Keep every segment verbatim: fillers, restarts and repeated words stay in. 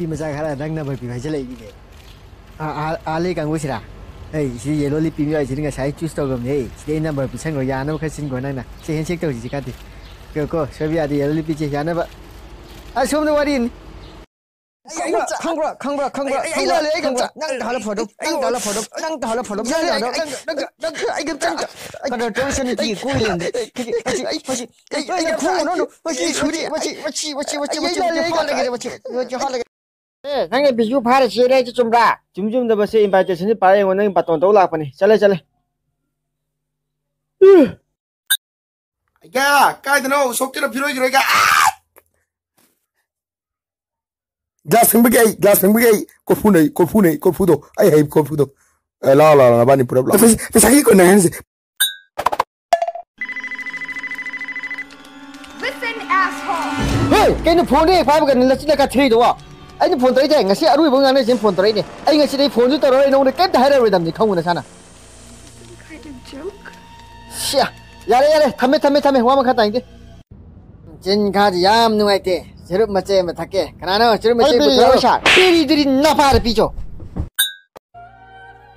ꯅꯨꯄꯤ ꯃꯆꯥ ꯈꯔ ꯅꯪ ꯅꯝꯕꯔ ꯄꯤꯌꯨ ꯍꯥꯏꯖꯜꯂꯛꯏꯅꯤꯅꯦ꯫ ꯑꯥ, ꯑꯥ, ꯑꯥ, ꯂꯩ ꯀꯥꯡꯕꯨꯁꯤꯔꯥ? ꯑꯩ ꯁꯤ ꯌꯦꯂꯣ ꯂꯤꯞ ꯄꯤꯕ ꯌꯥꯎꯔꯤꯁꯤꯗꯤ ꯉꯁꯥꯏ ꯆꯨꯁ ꯇꯧꯈ꯭ꯔꯕꯅꯦ꯫ ꯑꯩ ꯁꯤꯗꯤ ꯑꯩ ꯅꯝꯕꯔ ꯄꯤꯁꯟꯈ꯭ꯔꯣ, ꯌꯥꯅꯕ ꯈꯔ ꯁꯤꯟꯈ꯭ꯔꯣ ꯅꯪꯅ꯫ ꯁꯤ ꯍꯦꯟꯁꯦꯛ ꯇꯧꯁꯤꯁꯤ ꯀꯥꯟꯗꯦ꯫ ꯀꯣ, ꯀꯣ, ꯁꯣꯏꯕ ꯌꯥꯗꯦ, ꯌꯦꯂꯣ ꯂꯤꯞ ꯄꯤꯁꯦ ꯌꯥꯅꯕ꯫ ꯑꯁꯣꯝꯗ ꯋꯥꯔꯤꯅꯤ꯫ ꯑꯩ, ꯑꯩ, ꯈꯪꯕ꯭ꯔꯥ, ꯈꯪꯕ꯭ꯔꯥ, ꯈꯪꯕ꯭ꯔꯥ, ꯑꯩ, ꯑꯩ, ꯑꯩ ꯈꯪꯕ꯭ꯔꯥ, ꯂꯥꯜꯂꯦ, ꯑꯩ ꯈꯪꯕ꯭ꯔꯥ? ꯈꯪꯕ꯭ꯔꯥ? ꯅꯪ ꯇꯥꯍꯜꯂ ꯐꯣꯇꯣ, ꯑꯩ, ꯅꯪ ꯇꯥꯍꯜꯂ ꯐꯣꯇꯣ, ꯅꯪ ꯇꯥꯍꯜꯂ ꯐꯣꯇꯣ, ꯌꯥꯔꯦ, ꯅꯪ ꯌꯥꯔꯦ, ꯌꯥꯗ꯭ꯔꯣ? ꯅꯪ, ꯅꯪ, ꯅꯪ, ꯑꯩ ꯀꯩꯝ ꯆꯪꯗꯦ꯫ ꯀꯗꯔ ꯇꯧꯔꯤꯁꯦ ꯅꯨꯄꯤ ꯀꯣꯏ ꯂꯩꯔꯝꯗꯦ꯫ ꯁꯤꯗꯤ, ꯃꯁꯤ, ꯑꯩ, ꯃꯁꯤ, ꯑꯩ, ꯑꯩ, ꯅꯪ ꯈꯨꯝꯃꯨꯅꯨ, ꯅꯨ-, ꯃꯁꯤ, ꯑꯩ ꯁꯨꯔꯤ, ꯃꯁꯤ, ꯃꯁꯤ, ꯃꯁꯤ, ꯃꯁꯤ, ꯑꯩ, ꯃꯁꯤ, ꯑꯩ ꯃꯁꯤ, ꯂꯥꯜꯂꯦ, ꯑꯩ ꯍꯥꯠꯂꯒꯦ, ꯀꯗꯔ ꯃꯁꯤ, ꯃꯁꯤ ꯍꯥꯠꯂꯒꯦ꯫ ꯑꯦ, ꯅꯪꯅ ꯕꯤꯖꯨ ꯐꯥꯔ ꯆꯦꯜꯂꯦ ꯍꯥꯏꯁꯦ ꯆꯨꯝꯕ꯭ꯔꯥ? ꯆꯨꯝ ꯆꯨꯝꯗꯕꯁꯦ invitation ꯁꯤ ꯄꯥꯔ ꯌꯦꯡꯉꯣ, ꯅꯪ ꯕꯥꯇꯣꯟ ꯇꯧ ꯂꯥꯛꯄꯅꯤ꯫ ꯆꯠꯂꯦ, ꯆꯠꯂꯦ꯫ ꯑꯌꯥ, ꯀꯥꯏꯗꯅꯣ? ꯁꯣꯛꯇꯣꯏꯔꯣ, ꯐꯤꯔꯣꯏꯈꯤꯔꯣꯏꯒ? ꯑꯥ! ꯒ꯭ꯂꯥꯁ ꯐꯦꯡꯕꯒꯤ ꯑꯩ, ꯒ꯭ꯂꯥꯁ ꯐꯦꯡꯕꯒꯤ ꯑꯩ, ꯀꯣꯔꯐꯨꯅ ꯑꯩ, ꯀꯣꯔꯐꯨꯅ ꯑꯩ, ꯀꯣꯔꯐꯨꯗꯣ꯫ ꯑꯩ ꯍꯩ ꯀꯣꯔꯐꯨꯗꯣ꯫ ꯑꯦ, ꯂꯥꯎ, ꯂꯥꯎ, ꯂꯥꯎ, ꯅꯕꯥꯅꯤ ꯄꯨꯂꯞ ꯂꯥꯎ꯫ ꯄꯩꯁꯥ, ꯄꯩꯁꯥꯒꯤ ꯀꯣꯟꯅ ꯍꯥꯏꯔꯁꯦ꯫ Listen, asshole! ꯍꯦ, ꯀꯩꯅꯣ ꯐꯣꯟꯗꯣ ꯍꯦꯛ ꯄꯥꯏꯕꯒ ꯅꯆꯤꯟ ꯅꯀꯥ ꯊꯤꯔꯤꯗꯨꯕꯣ? ꯑꯩꯅ ꯐꯣꯟ ꯇꯧꯔꯛꯏꯁꯦ ꯉꯁꯤ ꯑꯔꯣꯏꯕ ꯉꯥꯡꯅꯔꯤꯁꯦ ꯐꯣꯟ ꯇꯧꯔꯛꯏꯅꯦ꯫ ꯑꯩ ꯉꯁꯤꯗꯤ ꯐꯣꯟꯁꯨ ꯇꯧꯔꯔꯣꯏ, ꯅꯉꯣꯟꯗ ꯀꯩꯝꯇ ꯍꯥꯏꯔꯔꯣꯏꯗꯕꯅꯤ, ꯈꯪꯉꯨ ꯅꯁꯥꯅ꯫ Some kind of joke? ꯁꯤꯌꯥ, ꯌꯥꯔꯦ, ꯌꯥꯔꯦ, ꯊꯝꯃꯦ, ꯊꯝꯃꯦ, ꯊꯝꯃꯦ, ꯋꯥ ꯃꯈꯥ ꯇꯥꯅꯤꯡꯗꯦ꯫ ꯆꯤꯟ ꯈꯥꯗꯤ ꯌꯥꯝ ꯅꯨꯡꯉꯥꯏꯇꯦ꯫ ꯆꯨꯔꯨꯞ ꯃꯆꯦꯠ ꯑꯃ ꯊꯛꯀꯦ꯫ ꯀꯅꯥꯅꯣ ꯆꯨꯔꯨꯞ ꯃꯆꯦꯠ ꯑꯩ ꯄꯨꯊꯣꯔꯛꯑꯣ? ꯄꯤꯔꯤ ꯅꯄꯥꯗ ꯄꯤꯆꯣ꯫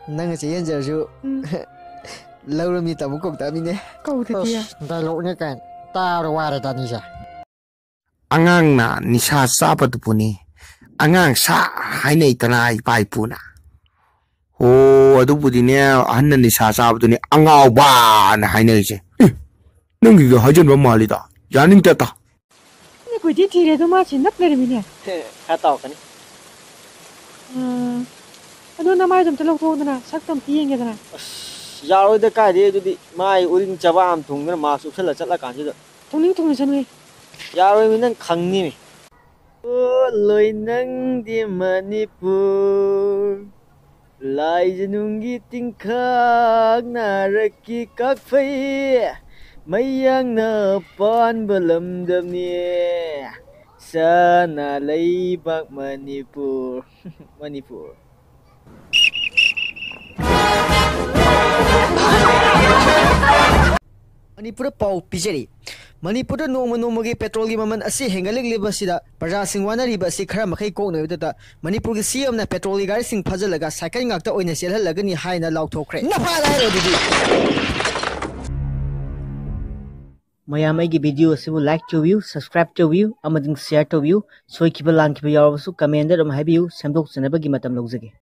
ꯅꯪꯅ ꯆꯦ ꯌꯦꯟꯖꯔꯁꯨ ꯎꯝ꯫ ꯂꯧꯔꯃꯤ ꯇꯥꯃꯣ ꯀꯧ ꯇꯥꯃꯤꯅꯦ꯫ ꯀꯧꯗꯗꯤ꯫ ꯑꯁ, ꯗꯥꯏꯂꯣꯛꯅꯦ ꯀꯥꯏꯅ꯫ ꯇꯥꯕꯗ ꯋꯥꯔꯦꯗ ꯑꯅꯤꯁꯦ꯫ ꯑꯉꯥꯡꯅ ꯅꯤꯁꯥ ꯆꯥꯕꯗꯨꯕꯨꯅꯤ ꯑꯉꯥꯡ ꯁꯥ ꯍꯥꯏꯅꯩꯗꯅ ꯏꯄꯥ ꯏꯄꯨꯅ꯫ ꯑꯣ, ꯑꯗꯨꯕꯨꯗꯤꯅꯦ, ꯑꯍꯟꯅ ꯅꯤꯁꯥ ꯆꯥꯕꯗꯨꯅꯤ ꯑꯉꯥꯎꯕꯅ ꯍꯥꯏꯅꯔꯤꯁꯦ꯫ ꯑꯦ, ꯅꯪꯒꯤꯗꯣ ꯍꯥꯏꯖꯟꯕ ꯃꯥꯜꯂꯤꯗ꯫ ꯌꯥꯅꯤꯡꯗꯦꯗ꯫ ꯑꯩꯅ ꯀꯣꯏꯊꯤ ꯊꯤꯔꯦ ꯑꯗꯣ ꯃꯥ ꯁꯤ ꯅꯞ ꯂꯩꯔꯝꯃꯤꯅꯦ꯫ ꯈꯔ ꯇꯧꯔꯛꯀꯅꯤ꯫ ꯑꯥ, ꯑꯗꯣ ꯅꯃꯥꯏꯗꯣ ꯑꯝꯇ ꯂꯧꯊꯣꯛꯑꯣꯗꯅ, ꯁꯛꯇꯣ ꯑꯝꯇ ꯌꯦꯡꯒꯦꯗꯅ꯫ ꯑꯁ, ꯌꯥꯔꯣꯏꯗ, ꯀꯥꯏꯗꯩ ꯑꯗꯨꯗꯤ ꯃꯥꯏ ꯎꯔꯤꯡ ꯆꯕꯥꯛ ꯑꯃ ꯊꯨꯡꯗꯅ ꯃꯥꯁ ꯎꯞꯁꯜꯂ ꯆꯠꯂ ꯀꯥꯟꯁꯤꯗ꯫ ꯊꯨꯡꯅꯤꯡ ꯊꯨꯡꯅꯁꯅꯨꯍꯦ꯫ ꯌꯥꯔꯣꯏꯃꯤ, ꯅꯪ ꯈꯪꯅꯤꯃꯤ꯫ ꯑꯣ, ꯂꯣꯏ ꯅꯪꯗꯤ ꯃꯅꯤꯄꯨꯔ꯫ ꯂꯥꯏꯖꯅꯨꯡꯒꯤ ꯇꯤꯡꯈꯥꯛ ꯅꯥꯔꯛꯀꯤ ꯀꯥꯛꯐꯩ, ꯃꯩꯌꯥꯡꯅ ꯄꯥꯟꯕ ꯂꯝꯗꯝꯅꯤ, ꯁꯅꯥ ꯂꯩꯕꯥꯛ ꯃꯅꯤꯄꯨꯔ, ꯃꯅꯤꯄꯨꯔ꯫ ꯃꯅꯤꯄꯨꯔꯗ ꯄꯥꯎ ꯄꯤꯖꯔꯤ꯫ ꯃꯅꯤꯄꯨꯔꯗ ꯅꯣꯡꯃ ꯅꯣꯡꯃꯒꯤ ꯄꯦꯇ꯭ꯔꯣꯜꯒꯤ ꯃꯃꯜ ꯑꯁꯤ ꯍꯦꯟꯒꯠꯂꯛꯂꯤꯕꯁꯤꯗ ꯄ꯭ꯔꯖꯥꯁꯤꯡ ꯋꯥꯅꯔꯤꯕ ꯑꯁꯤ ꯈꯔ ꯃꯈꯩ ꯀꯣꯛꯅꯕꯗ ꯃꯅꯤꯄꯨꯔꯒꯤ ꯁꯤ ꯑꯦꯝꯅ ꯄꯦꯇ꯭ꯔꯣꯜꯒꯤ ꯒꯥꯔꯤꯁꯤꯡ ꯐꯥꯖꯤꯜꯂꯒ ꯁꯥꯏꯀꯜ ꯉꯥꯛꯇ ꯑꯣꯏꯅ ꯆꯦꯜꯍꯜꯂꯒꯅꯤ ꯍꯥꯏꯅ ꯂꯥꯎꯊꯣꯛꯈ꯭ꯔꯦ꯫ ꯅꯐꯥꯗ ꯍꯥꯏꯔꯣ ꯑꯗꯨꯗꯤ꯫ ꯃꯌꯥꯝ ꯑꯩꯒꯤ ꯚꯤꯗꯤꯑꯣ ꯑꯁꯤꯕꯨ ꯂꯥꯏꯛ ꯇꯧꯕꯤꯌꯨ, ꯁꯕꯁꯀ꯭ꯔꯥꯏꯕ ꯇꯧꯕꯤꯌꯨ ꯑꯃꯗꯤ ꯁꯤꯌꯥꯔ ꯇꯧꯕꯤꯌꯨ꯫ ꯁꯣꯏꯈꯤꯕ ꯂꯥꯟꯈꯤꯕ ꯌꯥꯎꯔꯕꯁꯨ ꯀꯃꯦꯟꯗ ꯑꯗꯨꯝ ꯍꯥꯏꯕꯤꯌꯨ, ꯁꯦꯝꯗꯣꯛꯆꯅꯕꯒꯤ ꯃꯇꯝ ꯂꯧꯖꯒꯦ꯫